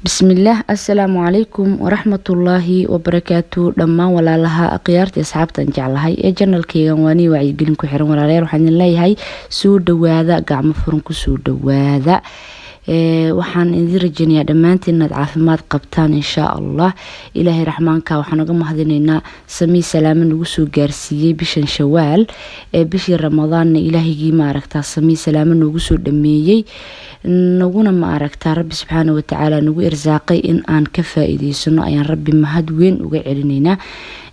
Bismillaah, assalaamu calaykum waraxmatullaahi wabarakaatu. Dhammaan walaalaha, akhyaarta, asxaabtan jeclahay ee channelkeygan waanii wacyigelin ku xiran, walaalayaal, waxaan idin leeyahay soo dhawaada, gacmo furan kusoo dhawaada. Waxaan idin rajeynayaa dhammaantiin inaad caafimaad qabtaan, insha Allah. Ilaahay Raxmaanka waxaan uga mahadinaynaa samii salaamo nagu soo gaarsiiyey bishan Shawaal ee bishii Ramadaanna Ilaahigii maaragtaa samii salaamo noogu soo dhameeyey, naguna maaragtaa Rabbi subxaana watacaala nagu irsaaqay in aan ka faa-iideysano, ayaan Rabbi mahad weyn uga celinaynaa.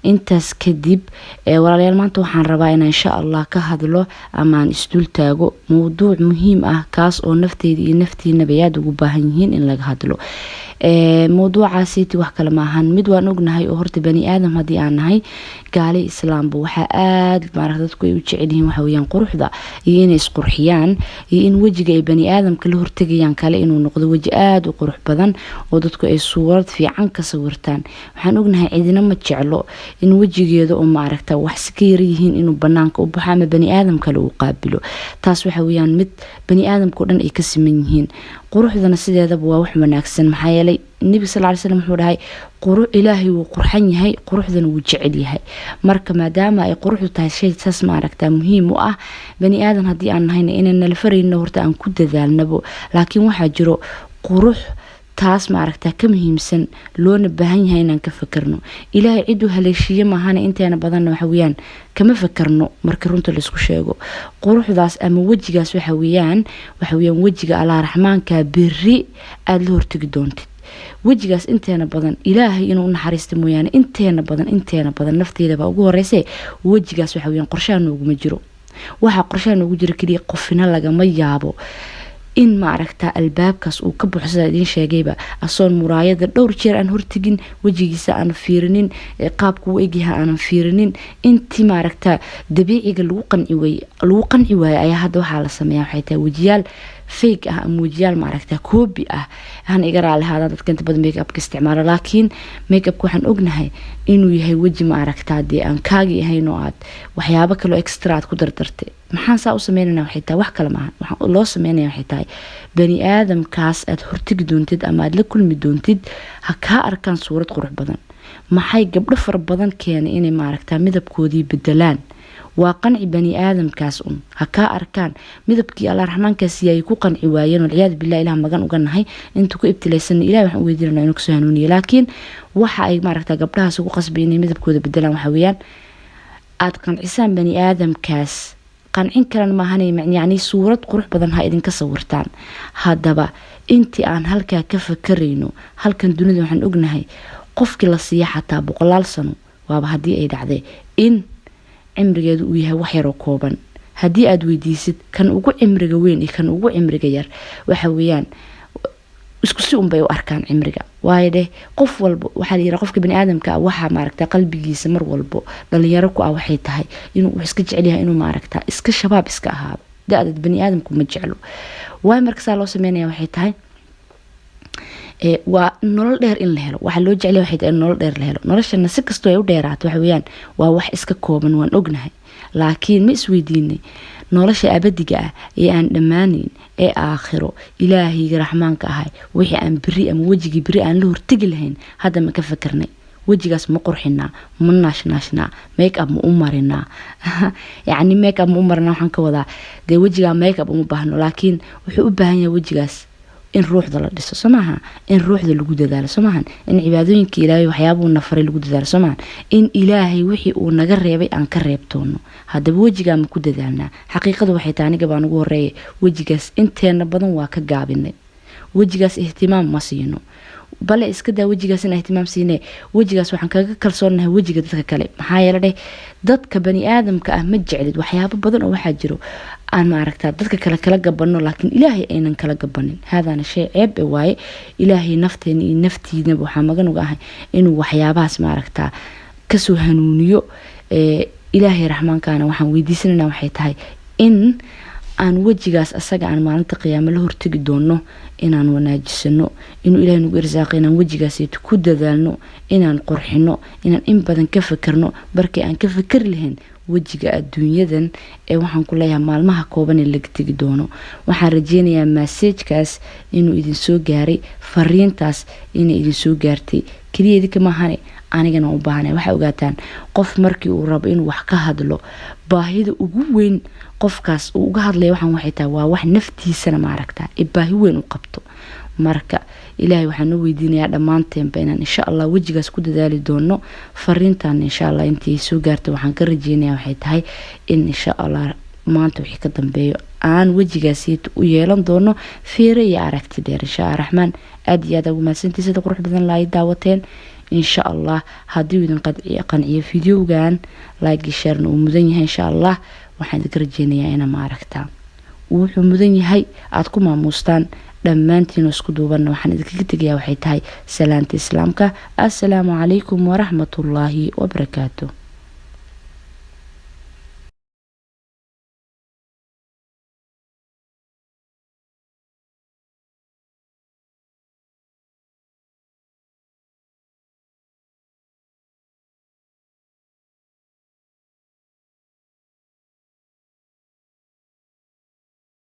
Intaas kadib, walaalayaal, maanta waxaan rabaa inaan insha Allah ka hadlo ama aan isdul taago mowduuc muhiim ah, kaas oo nafteyda iyo naftiinaba aada ugu baahan yihiin in laga hadlo. Mowduucaasiti wax kale maahan, mid waan ognahay oo horta bani aadam haddii aan nahay, gaali islaamba, waxaa aada maaragta dadku ay u jecel yihiin waxa weyaan quruxda iyo inay isqurxiyaan iyo in wejiga ay bani aadamka la hortegayaan kale inuu noqdo weji aada u qurux badan oo dadku ay suurad fiican ka sawirtaan. Waxaan ognahay cidina ma jeclo in wejigeeda oo maaragta wax si ka yaryihiin inuu banaanka u baxo ama bani aadam kale uu qaabilo. Taas waxa weyaan mid bani aadamkao dhan ay ka siman yihiin. Quruxdana sideedaba waa wax wanaagsan, maxaa yeelay Nebiga sal ly slam wuxuu dhahay: "Ilaahay wuu qurxan yahay, quruxdana wuu jecel yahay." Marka maadaama ay quruxdu tahay shay saas maaragta muhiim u ah bani aadan haddii aan nahayna, inaan nala farayno horta aan ku dadaalnabo. Laakiin waxaa jiro qurux taas maaragta ka muhiimsan, loona baahan yahay inaan ka fakerno. Ilaahay ciduu haleeshiiye maahana, inteena badanna waxaweyaan kama fakerno. Marka runta laisku sheego, quruxdaas ama wejigaas waxaweyaan wejiga Allah Raxmaanka beri aada la hortegi doontid. Wejigaas inteena badan, Ilaahay inuu unaxariista mooyaane, inteena badan, nafteedabaa ugu horeyse, wejigaas waxaweyaan qorshaha nooguma jiro. Waxaa qorshaha noogu jiro keliya, qofina lagama yaabo in maaragta albaabkaas uu ka baxo, sidaa idiin sheegayba, asoon muraayada dhowr jeer aan hortegin, wejigiisa aan fiirinin, qaabku u egyaha aanan fiirinin. Intii maaragta dabiiciga lagu qanci waayay ayaa hadda waxaa la sameeya waxay tahay wejiyaal fake ah ama wejiyaal maaragta copy ah. Han iga raali ahaadaan dadka inta badan make upka isticmaalo, laakiin make upka waxaan ognahay inuu yahay weji maaragta dee aan kaagi ahayn oo aad waxyaabo kaloo extra aad ku dardartay. Maxaan saa u sameynayna? Waxay tahay, wax kale maaha, waxaan loo sameynaya waxay tahay bani aadamkaas aad hortegi doontid ama aad la kulmi doontid ha kaa arkaan suurad qurux badan. Maxay gabdho fara badan keenay inay maaragta midabkoodii bedelaan? Waa qanci bani aadamkaas un ha kaa arkaan. Midabkii Allah Raxmaankaa siiyay ku qanci waayeen, walciyaadu billah, Ilah magan uga nahay. Intuu ku ibtilaysan, Ilahi waxaan u weydiinana inuu kasoo hanuuniyo. Laakiin waxa ay maaragta gabdhahaas ugu qasbay inay midabkooda bedelaan waxa weeyaan aada qancisaan bani aadamkaas. Qancin kalan maahan, yacni suurad qurux badan ha idinka sawirtaan. Haddaba intii aan halkaa ka fakarayno, halkan dunida waxaan ognahay qofkii la siiya xataa boqolaal sano, waaba haddii ay dhacday, in cimrigeedu uu yahay wax yaroo kooban. Haddii aada weydiisid kan ugu cimriga weyn iyo kan ugu cimriga yar, waxa weeyaan isku si unbay u arkaan cimriga. Waayo dheh, qof walbo waxaa la yiraa qofka bani aadamka ah waxaa maaragta qalbigiisa mar walbo dhalinyaro ku ah waxay tahay inuu wax iska jecel yahay, inuu maaragta iska shabaab iska ahaado. Da-da bani aadamku ma jeclo. Waayo marka saa loo sameynaya waxay tahay waa nolol dheer in la helo. Waxaa loo jeclaya waxay tahay in nolol dheer la helo. Noloshana si kastoo ay u dheeraato, waxa weeyaan waa wax iska kooban, waan ognahay. Laakiin ma isweydiinay nolosha abadiga ah ee aan dhammaanayn ee aakhiro, Ilaahayga Raxmaanka ahay, wixii aan beri ama wejigii beri aan la hortegi lahayn hadda ma ka fakarnay? Wejigaas ma qurxinaa? Ma naashnaashnaa? Make up ma u marinaa? Yacni make up ma u marinaa, waxaan ka wadaa dee wejigaa make up uma baahno, laakiin wuxuu u baahan yahay wejigaas in ruuxda la dhiso, soo maaha? In ruuxda lagu dadaalo, soo maahan? In cibaadooyinka Ilaahay, waxyaabuu na faray, lagu dadaalo, soo maahan? In Ilaahay wixii uu naga reebay aan ka reebtoono. Haddaba wejigaa ma ku dadaalnaa? Xaqiiqadu waxay tahay, aniga baan ugu horeeyay, wejigaas inteena badan waa ka gaabinay. Wejigaas ihtimaam ma siino. Bale iska daa wejigaas in ihtimaam siinee, wejigaas waxaan kaga kalsoonahay wejiga dadka kale. Maxaa yeele dheh, dadka bani aadamka ah ma jeclid. Waxyaabo badan oo waxaa jiro aan maaragtaa dadka kale kala gabano, laakiin Ilaahay aynan kala gabanin. Haadaana shay ceeb e waaye. Ilaahay nafteena iyo naftiinaba waxaa magan uga ahay inuu waxyaabahaas maaragtaa kasoo hanuuniyo. Ilaahay Raxmaankaana waxaan weydiisanayna waxay tahay in aan wejigaas asaga aan maalinta qiyaamo la hortegi doono inaan wanaajisano, inuu Ilahay nagu irsaaqo inaan wejigaasito ku dadaalno, inaan qurxino, inaan in badan ka fakerno barkii aan ka fakeri lahayn. Wejiga adduunyadan ee waxaan ku leeyahay maalmaha kooban ee laga tegi doono. Waxaan rajeynayaa message-kaas inuu idinsoo gaaray, fariintaas inay idinsoo gaartay. Keliya idinka maahane, anigana u baahanay. Waxay ogaataan, qof markii uu rabo inuu wax ka hadlo, baahida ugu weyn qofkaas uu uga hadlaya waxaan waxay tahay waa wax naftiisana maaragtaa ee baahi weyn u qabto. Marka Ilaahay waxaan noo weydiinayaa dhammaanteenba inaan insha Allah wejigaas ku dadaali doono. Fariintan insha Allah intii soo gaartay waxaan ka rajeynaya waxay tahay in insha Allah maanta wixii ka dambeeyo aan wejigaasiita u yeelan doono fiiro iyo aragti dheer, insha Allah raxmaan. Aada iyo aad ugu mahadsantii sida qurux badan la ay daawateen. Insha Allah haddii uu idin qanciyo videogan, like, share-na uu mudan yahay. Insha Allah waxaan idinka rajeynayaa ina maaragtaa wuxuu mudan yahay aada ku maamuustaan. Dhammaantiin isku duubanna waxaan idinkaga tegayaa waxay tahay salaanta Islaamka: assalaamu calaykum waraxmatullaahi wabarakaatu.